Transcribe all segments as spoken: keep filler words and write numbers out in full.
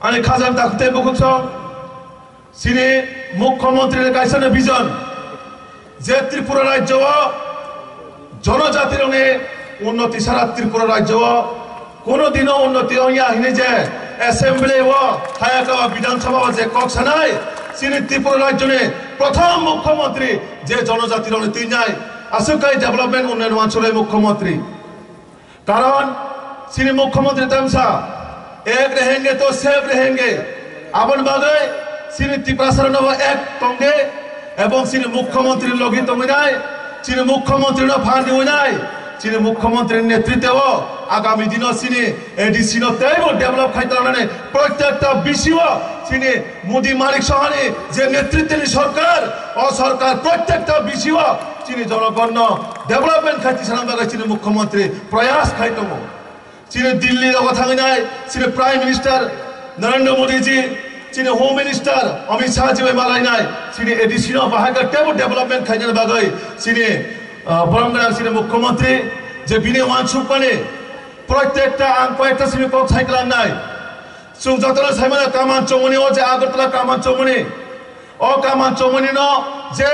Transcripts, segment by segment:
Ani khajang takhuk tei bukhuk song, chini mukhyamantri ni kaisa no vision, je Tripura rajyo o jonojatirokni unnoti sara Tripura rajyo o kono dino unnoti ongya hini je assembly o hayaka o Bidhan Sabha o je kok sanai, chini Tripura rajyo ni prothom mukhyamantri je jonojatirokni twinai aswk kai development unnayon wansuklai mukhyamantri. Karon chini mukhyamantri tamsa, "Ek rahenge to sab rahenge." Aboni bagwi chini Tiprasarokno bo ek tongdi ebong chini mukhyamantri logi tongwinai, chini mukhyamantri no phan diwinai, chini mukhyamantri ni netritwo agami dino chini A D C no teibo develop khai tongnani protekta bisio chini Modi Manik Sahani je netritwni sorkar, o sorkar protekta bisio chini jonogonno development khai tisana bagwi chini mukhyamantri proyas khai tongo. Chini Delhi rogo thanginai chini Prime Minister Narendra Modi ji, chini Home Minister Amit Shah ji bai malainai chini A D C no bahai khe teibo development khainani bagwi chini, ah, borom gwnang chini mukhyamantri je bini wansukmani protekta ang koyekta simi kok sai klangnai. Chwng jotono saimano kaman chongmani o je Agartala kaman chongmani. O kaman chongmani no je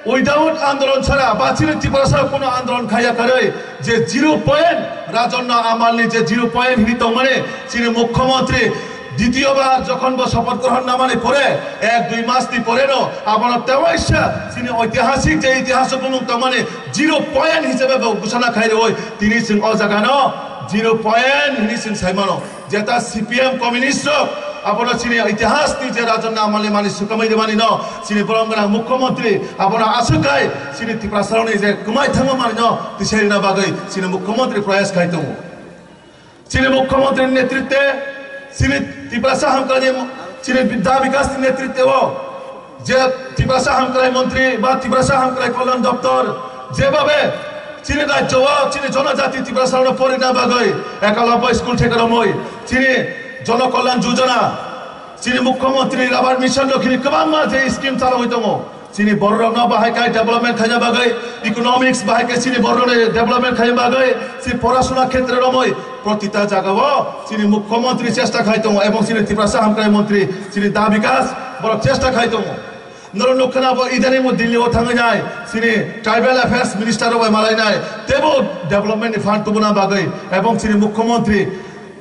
without andolon chara ba chini Tiprasa kuno andolon khaya karwi je zero point Rajanna Amalni je zero point hini tongmani chini mukhyamantri ditiyo bar jokhon bo sopoth grohon namani pore ek dui mas ni pore no abono tewaisa chini oitihasik je itihaso bumung tongmani zero point hisabe bo gusana khai rwi tini chwng o jaga no zero point hini chwng saimano. Jeta C P M communist rok abono chini itihas ni je Rajanna Amalni mani sukamai de mani no chini borom gwnang mukhyamantri abono aswk kai chini Tiprasa rokni je kwmai thangma mani no tisai rina bagwi chini mukhyamantri proyas khai tongo. Chini mukhyamantri ni netritwe chini Tiprasa hamkrai ni chini da bikas ni netritwe o je Tiprasa Hamkrai Montri ba Tiprasa Hamkrai Kalyan Doptor jebabe chini rajyo o chini jonojati Tiprasa rokno porina bagwi Ekalabya school theke romwi chini Jonokalyan Yojana chini Mukhyamantri Rabar Mission rok hini kwbangma je scheme chalogwi tongo. Chini bororokno bahai khai development khaina bagwi, economics bahai khe chini bororokni development khaina bagwi, chini porasona khetre romwi protita jagao chini Mukhyamantri chesta khai tongo ebong chini Tiprasa Hamkrai Montri chini da bikas borok chesta khai tongo. Norok nukha na bo idaning bo Delhi o thangwi nai, chini Tribal Affairs Minister rok bai malai nai, teibo development ni fund tubuna bagwi, ebong chini Mukhyamantri,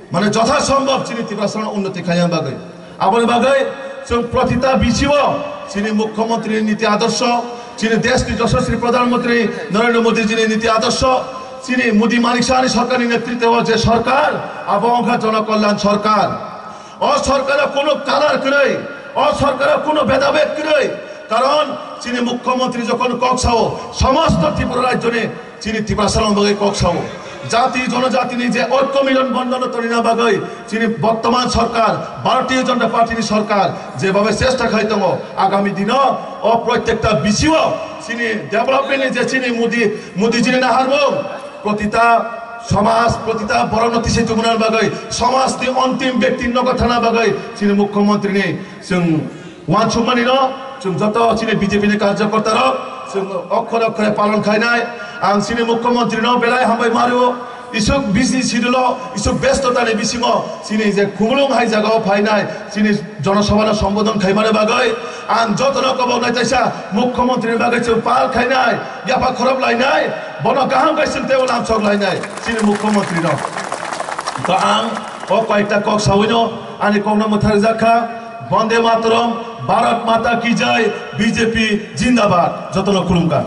mane, jotha sombhob chini Tiprasa no unnoti khaina bagwi. Aboni bagwi chwng protita bisio chini Mukhyamantri ni niti adorsho, chini desh ni Yashasvi Pradhan Mantri Narendra Modi ji ni niti adorsho, chini Modi Manik Saha ni sorkar ni netritwo je sorkar, abo wngkha Jonokalyan sorkar. O sorkaro kuno color kwrwi, o sorkaro kuno bhedabhed kwrwi. Karon chini Mukhyamantri jokhon kok sao, somosto Tripura rajyoni chini Tiprasa rok bagwi kok sao. Jati jonojati ni je oikko milan bondhon tonina bagwi chini bottoman sorkar, Bharatiya Janata Party ni sorkar jebabe chesta khai tongo, agami dino o prottekta bisio chini development ni je chini Modi, Modi ji ni naharmung, protita somaj, protita borokno tisai tubuna bagwi, somaj ni ontim byakti nogo thana bagwi chini Mukhyamantri ni chwng wansukmani no chwng joto chini B J P ni karjokorta rok chwng okhore okhore palon khainai. Ang chini Mukhyamantri no belai hambai mario, isuk busy schedule o, isuk bestota ni bisingo chini je khumulwng hai jaga o phainai, chini jonosabha no sombodon khaimani bagwi ang jotono kobok nai taisa Mukhyamantri ni bagwi chwng pal khainai, yapha khorop lainai, bono kaham khai chwng teibo lamsok lainai chini Mukhyamantri no. To ang o koyekta kok sawi no ani kok no mwthari jak kha, Bonde Mataram, Bharat Mata Ki Jai, B J P Jindabad, jotono khulumkha.